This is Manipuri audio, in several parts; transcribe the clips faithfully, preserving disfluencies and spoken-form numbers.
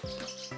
ꯆꯠꯁꯤ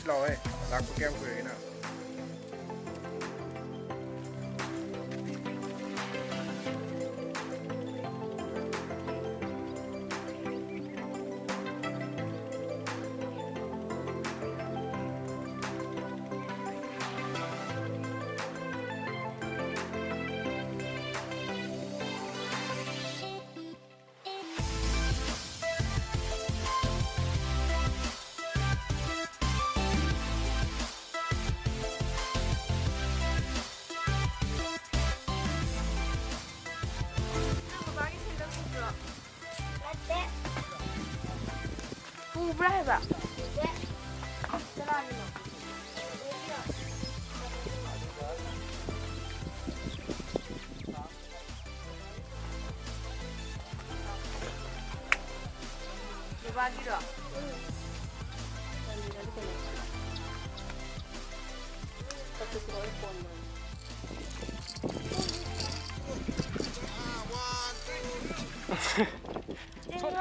ꯂꯥꯛꯑꯣꯍꯦ꯫ ꯂꯥꯛꯄ ꯀꯌꯥꯝ ꯀꯨꯏꯔꯒꯦ ꯅꯪ? ꯄꯨꯔꯥ ꯍꯥꯏꯕ? ꯀꯅꯥꯒꯤꯅꯣ? ꯕꯕꯥꯒꯤꯔꯣ?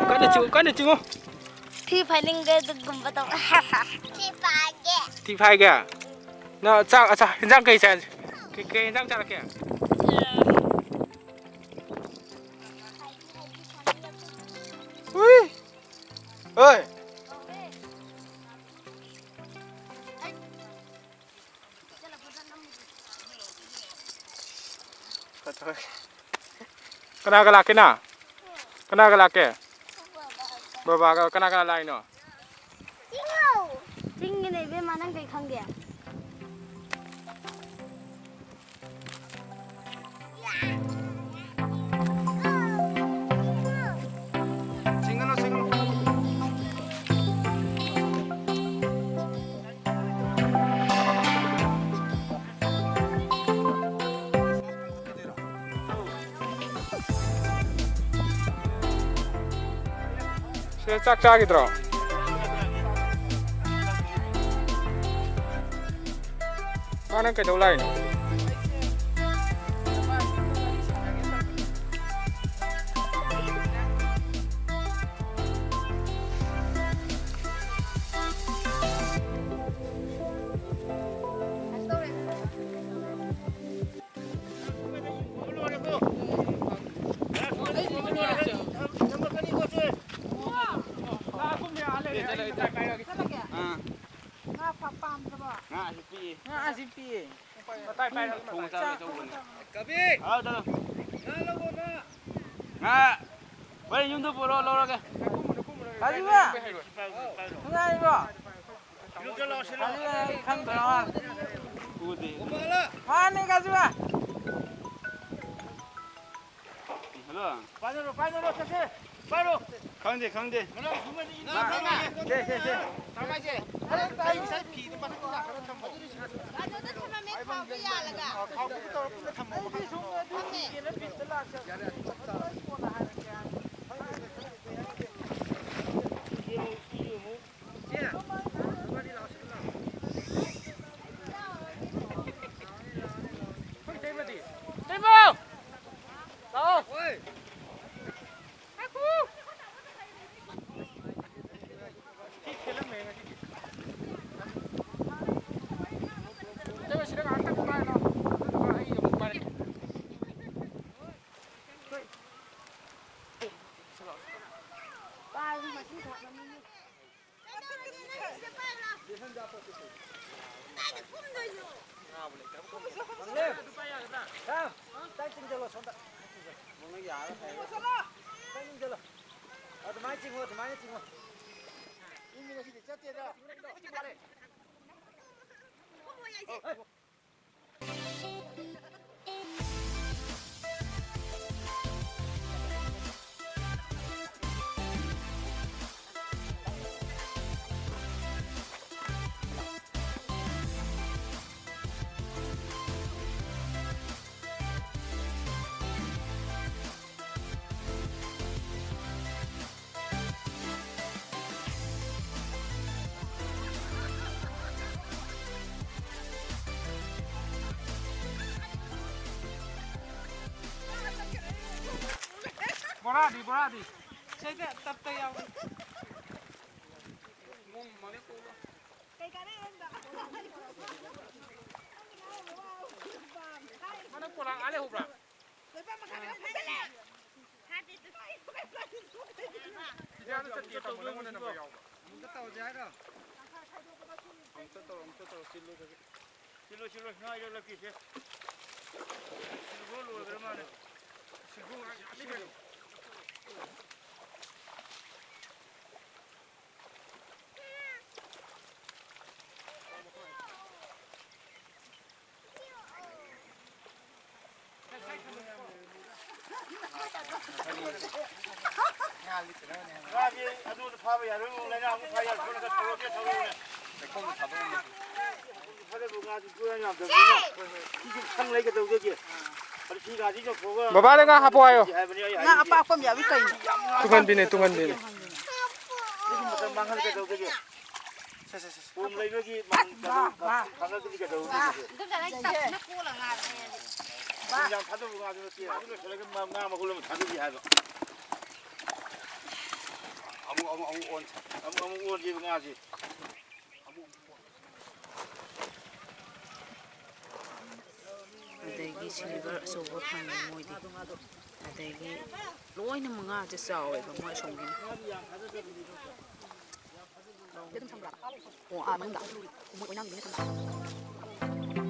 ꯀꯟꯅ ꯆꯤꯡꯉꯨ, ꯀꯟꯅ ꯆꯤꯡꯉꯨ꯫ ꯊꯤ ꯐꯥꯏꯅꯤꯡꯗꯦ ꯑꯗꯨꯒꯨꯝꯕꯗꯣ꯫ ꯊꯤ ꯐꯥꯏꯒꯦ꯫ ꯊꯤ ꯐꯥꯏꯒꯦ? ꯅꯪ ꯆꯥꯛ, ꯑꯆꯥ, ꯍꯤꯟꯖꯥꯡ ꯀꯩ ꯆꯥ-, ꯀꯩ, ꯀꯩ ꯍꯤꯟꯖꯥꯡ ꯆꯥꯔꯛꯀꯦ? ꯎꯏ! ꯍꯣꯏ! ꯀꯅꯥꯒ ꯂꯥꯛꯀꯦ ꯅꯪ? ꯀꯅꯥꯒ ꯂꯥꯛꯀꯦ? ꯕꯕꯥꯒ꯫ ꯀꯅꯥ ꯀꯅꯥ ꯂꯥꯛꯏꯅꯣ? ꯆꯤꯡꯉꯤꯅꯦ ꯏꯕꯦꯝꯃ, ꯅꯪ ꯀꯩ ꯈꯪꯒꯦ? ꯁꯦ, ꯆꯥꯛ ꯆꯥꯈꯤꯗ꯭ꯔꯣ? ꯃꯥ ꯅꯪ ꯀꯩꯗꯧ ꯂꯥꯛꯏꯅꯣ? ꯉꯥ ꯐ-, ꯄꯥꯝꯗ꯭ꯔꯕꯣ? ꯉꯥ ꯑꯁꯤ ꯄꯤꯛꯏ꯫ ꯉꯥ ꯑꯁꯤ ꯄꯤꯛꯏ꯫ ꯊꯣꯡ ꯃꯆꯥ ꯑꯆꯧꯕꯅꯦ꯫ ꯀꯕꯤ! ꯍꯥꯎ, ꯆꯠꯂꯣ꯫ ꯉꯥ ꯂꯧꯔꯣ, ꯉꯥ꯫ ꯉꯥ꯫ ꯍꯣꯔꯦꯟ ꯌꯨꯝꯗ ꯄꯨꯔꯛꯑꯣ, ꯂꯧꯔꯒꯦ꯫ ꯀꯥꯖꯤꯕ! ꯅꯨꯡꯉꯥꯏꯔꯤꯕꯣ? ꯀꯥꯖꯤꯕ, ꯑꯩ ꯈꯪꯗ꯭ꯔ ꯃꯥꯜꯂꯦ꯫ ꯎꯗꯦ꯫ ꯃꯥꯅꯦ, ꯀꯥꯖꯤꯕ! ꯍꯜꯂꯣ꯫ ꯄꯥꯏꯅꯔꯣ, ꯄꯥꯏꯅꯔꯣ, ꯆꯠꯁꯦ꯫ ꯄꯥꯏꯔꯣ꯫ ꯈꯪꯗꯦ, ꯈꯪꯗꯦ꯫ ꯁꯦ, ꯁꯦ, ꯁꯦ꯫ ꯑꯩ ꯉꯁꯥꯏ ꯐꯤꯗꯨ ꯃꯊꯛꯇ ꯈꯔ ꯊꯝꯃꯣ꯫ ꯑꯗꯨꯗ ꯊꯝꯃꯝꯃꯦ, ꯈꯥꯎꯗ ꯌꯥꯜꯂꯒ꯫ ꯑ, ꯈꯥꯎꯗꯨ ꯇꯧꯔ ꯄꯨꯟꯅ ꯊꯝꯃꯣ꯫ ꯊꯝꯃꯦ꯫ ꯌꯥꯔꯦ, ꯑꯗꯨ ꯆꯞ ꯆꯥꯔꯦ꯫ ꯏꯇꯩꯃ! ꯂꯥꯛꯑꯣ! ꯁꯤ ꯊꯦꯜꯂꯝꯃꯦ ꯉꯁꯤꯗꯤ꯫ ꯏꯇꯩꯃ, ꯁꯤꯗ ꯉꯥꯏꯍꯥꯛꯇꯪ ꯄꯥꯏꯔꯣ꯫ ꯑꯗꯨꯗꯨꯒ ꯑꯩ ꯑꯃꯨꯛ ꯄꯥꯏꯔꯛꯀꯦ꯫ ꯑꯗꯨꯃꯥꯏꯅ ꯆꯤꯡꯉꯣ, ꯑꯗꯨꯃꯥꯏꯅ ꯆꯤꯡꯉꯣ꯫ ꯌꯨꯝꯗ ꯉꯁꯤꯗꯤ ꯆꯠꯇꯦꯗ꯫ ꯕꯣꯔꯥꯗꯤ, ꯕꯣꯔꯥꯗꯤ꯫ ꯁꯤꯗ ꯇꯞꯇ ꯌꯥꯎꯏ꯫ ꯃꯅ ꯄꯣꯂꯥꯡ ꯑꯥ ꯂꯩꯍꯧꯕ꯭ꯔꯥ? ꯁꯤꯗ ꯍꯥꯟꯅ ꯆꯠꯀꯦ ꯇꯧꯕ, ꯅꯪꯉꯣꯟꯗ ꯅꯝꯕꯔ ꯌꯥꯎꯕ꯭ꯔꯥ? ꯑꯃꯨꯛꯇ ꯇꯧꯔꯁꯦ ꯍꯥꯏꯔꯣ? ꯑꯃꯨꯛꯇ ꯇꯧꯔꯣ, ꯑꯃꯨꯛꯇ ꯇꯧꯔꯣ, ꯆꯤꯜꯂꯨ ꯈꯔ꯫ ꯆꯤꯜꯂꯨ, ꯆꯤꯜꯂꯨ, ꯉꯥ ꯌꯣꯜꯂꯛꯀꯦꯁꯦ꯫ ꯁꯤꯜꯂꯨ ꯂꯣꯏꯈ꯭ꯔ ꯃꯥꯜꯂꯦ꯫ ꯁꯤꯜꯂꯨ ꯉꯥ ꯌꯥꯝꯃꯤ ꯀꯩꯅꯣ꯫ ꯉꯥꯗꯤ ꯑꯗꯨꯅ ꯐꯥꯕ ꯌꯥꯔꯣꯏ, ꯂꯥꯏꯅꯥ ꯑꯃꯨꯛ ꯐꯥ ꯌꯥꯔꯣꯏ, ꯁꯣꯝꯗ ꯊꯧꯔꯛꯑꯣ, ꯊꯧꯔꯛꯑꯣ꯫ ꯂꯩꯈꯣꯝꯗ ꯊꯥꯗꯣꯛꯑꯝꯃꯦ꯫ ꯊꯥꯗꯣꯛꯄ ꯉꯥꯗꯤ ꯁꯨꯡꯌꯥ ꯌꯥꯝꯗꯕꯅꯤꯅ꯫ ꯁꯤꯁꯨ ꯁꯪ ꯂꯩꯒꯗꯧꯗꯒꯤ꯫ ꯑꯗꯨ ꯁꯤ ꯉꯥꯁꯤ ꯌꯣꯟꯊꯣꯛꯑꯒ ꯕꯕꯥꯗ ꯉꯥ ꯍꯥꯞꯄꯣ ꯍꯥꯏꯌꯣ꯫ ꯍꯥꯏꯕꯅꯤ ꯑꯩ ꯉꯥ ꯍꯥꯏꯔꯤꯁꯦ꯫ ꯑꯄꯥꯛꯄ ꯑꯃ ꯌꯥꯎꯏ ꯀꯩꯅꯣ? ꯇꯨꯡꯍꯟꯕꯤꯅꯦ, ꯇꯨꯡꯍꯟꯕꯤꯅꯦ꯫ ꯑꯗꯨꯒꯤ ꯃꯇꯝ ꯃꯥꯡꯍꯟꯒꯗꯧꯗꯒꯤ꯫ ꯁꯦ, ꯁꯦ, ꯁꯦ꯫ ꯄꯣꯝ ꯂꯩꯕꯒꯤ ꯃꯃꯜ ꯀꯩꯅꯣ ꯈꯪꯉꯛꯀꯅꯤ ꯀꯩꯗꯧꯔꯨꯅꯤ ꯑꯗꯨꯗꯤ? ꯑꯗꯨꯝ ꯗꯥꯏꯔꯦꯛ ꯇꯞꯅ ꯀꯣꯜꯂ ꯉꯥꯏꯔꯦ꯫ ꯌꯥꯝ ꯊꯥꯗꯕ ꯉꯥꯗꯨ ꯅꯠꯇꯦ꯫ ꯑꯗꯨ ꯂꯣꯏꯁꯤꯜꯂꯒ ꯉꯥ, ꯉꯥ ꯃꯈꯜ ꯑꯃ ꯊꯥꯗꯁꯤ ꯍꯥꯏꯕ꯫ ꯑꯃꯨꯛ, ꯑꯃꯨꯛ, ꯑꯃꯨꯛ ꯑꯣꯟꯁꯤ꯫ ꯑꯃꯨꯛ, ꯑꯃꯨꯛ ꯑꯣꯟꯁꯦꯕ ꯉꯥꯁꯦ꯫ ꯑꯗꯒꯤ ꯁꯤꯜꯚꯔ ꯑꯆꯧꯕ ꯐꯪꯉꯦ ꯃꯣꯏꯗꯤ꯫ ꯑꯗꯒꯤ ꯂꯣꯏꯅꯃꯛ ꯉꯥꯁꯦ ꯆꯥꯎꯋꯦꯕ ꯃꯣꯏ ꯑꯁꯣꯝꯒꯤꯅ꯫ ꯑꯗꯨꯝ ꯊꯝꯕ꯭ꯔꯥ? ꯑꯣ, ꯑꯥ, ꯃꯅꯨꯡꯗ꯫ ꯃꯣꯏ ꯑꯣꯏꯅꯥꯝꯒꯤꯗꯨꯅ ꯊꯝꯕ꯭ꯔꯥ?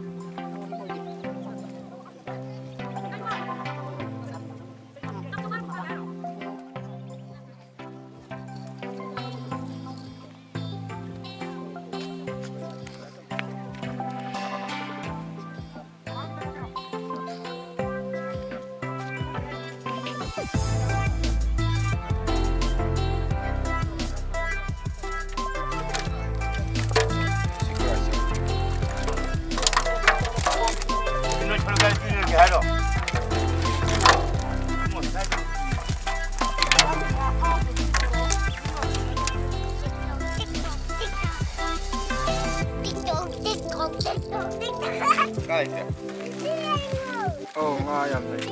ꯀꯥꯏꯗ? ꯑꯧ, ꯉꯥ ꯌꯥꯝ ꯂꯩ꯫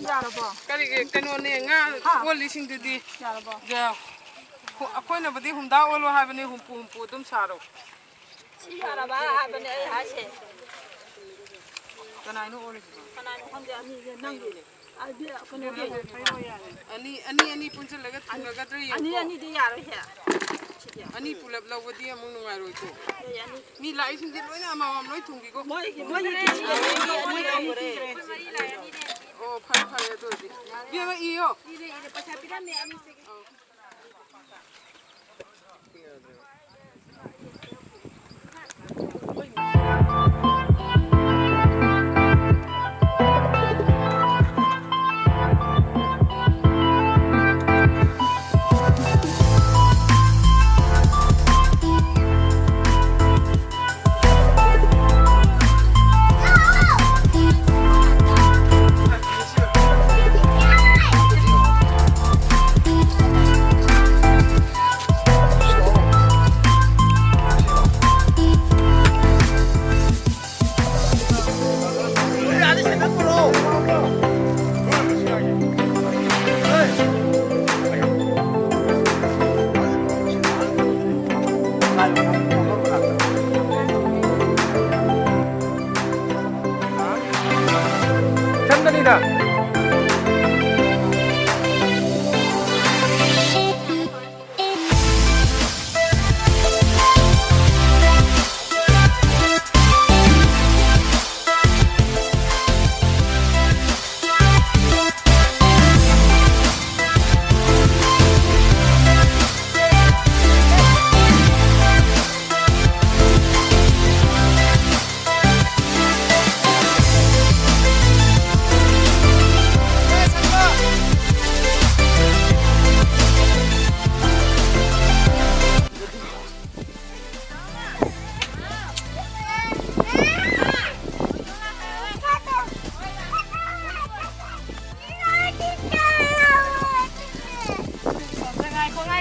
ꯌꯥꯔꯕꯣ? ꯀꯔꯤꯒꯤ ꯀꯩꯅꯣꯅꯦ, ꯉꯥ ꯍꯥ? ꯑꯣꯜꯂꯤꯁꯤꯡꯗꯨꯗꯤ? ꯌꯥꯔꯕꯣ? ꯌꯥ-, ꯍꯨ-, ꯑꯩꯈꯣꯏꯅꯕꯨꯗꯤ ꯍꯨꯝꯗꯥ ꯑꯣꯜꯂꯣ ꯍꯥꯏꯕꯅꯤ, ꯍꯨꯝꯐꯨ ꯍꯨꯝꯐꯨ ꯑꯗꯨꯝ ꯁꯥꯔꯣ꯫ ꯁꯤ ꯌꯥꯔꯕ ꯍꯥꯏꯕꯅꯦ ꯑꯩ ꯍꯥꯏꯁꯦ꯫ ꯀꯅꯥꯏꯅꯣ ꯑꯣꯜꯂꯤꯁꯤꯕꯣ? ꯀꯅꯥꯅꯣ ꯈꯪꯗꯦ, ꯑꯅꯤꯁꯦ ꯅꯪꯒꯤꯅꯦ꯫ ꯑꯗꯨꯗꯤ ꯀꯩꯅꯣꯒꯤ ꯑꯅꯤ, ꯑꯅꯤ, ꯑꯅꯤ ꯄꯨꯟꯁꯤꯜꯂꯒ ꯊꯨꯡꯅꯒꯗ꯭ꯔꯥ ꯌꯦꯡꯉꯨꯀꯣ꯫ ꯑꯅꯤ, ꯑꯅꯤꯗꯤ ꯌꯥꯔꯣꯏꯍꯦ꯫ ꯑꯅꯤ ꯄꯨꯂꯞ ꯂꯧꯕꯗꯤ ꯑꯃꯨꯛ ꯅꯨꯡꯉꯥꯏꯔꯣꯏꯀꯣ꯫ ꯑꯦ, ꯑꯅꯤ꯫ ꯃꯤ ꯂꯥꯛꯏꯁꯤꯡꯁꯦ ꯂꯣꯏꯅ ꯑꯃꯃꯝ ꯂꯣꯏ ꯊꯨꯡꯈꯤꯀꯣ꯫ ꯃꯣꯏꯒꯤ, ꯃꯣꯏꯒꯤ ꯀꯦꯖꯤ ꯑꯅꯤ, ꯑꯅꯤ, ꯑꯅꯤ ꯂꯧꯈ꯭ꯔꯦ꯫ ꯑꯣ, ꯐꯔꯦ, ꯐꯔꯦ, ꯑꯗꯨ ꯑꯣꯏꯔꯗꯤ꯫ ꯏꯕꯦꯝꯃ, ꯏꯌꯣ꯫ ꯏꯔꯦ, ꯏꯔꯦ, ꯄꯩꯁꯥ ꯄꯤꯔꯝꯃꯦ, ꯑꯅꯤꯁꯤꯒꯤ꯫ ꯑꯧ꯫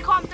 ꯀꯣꯝ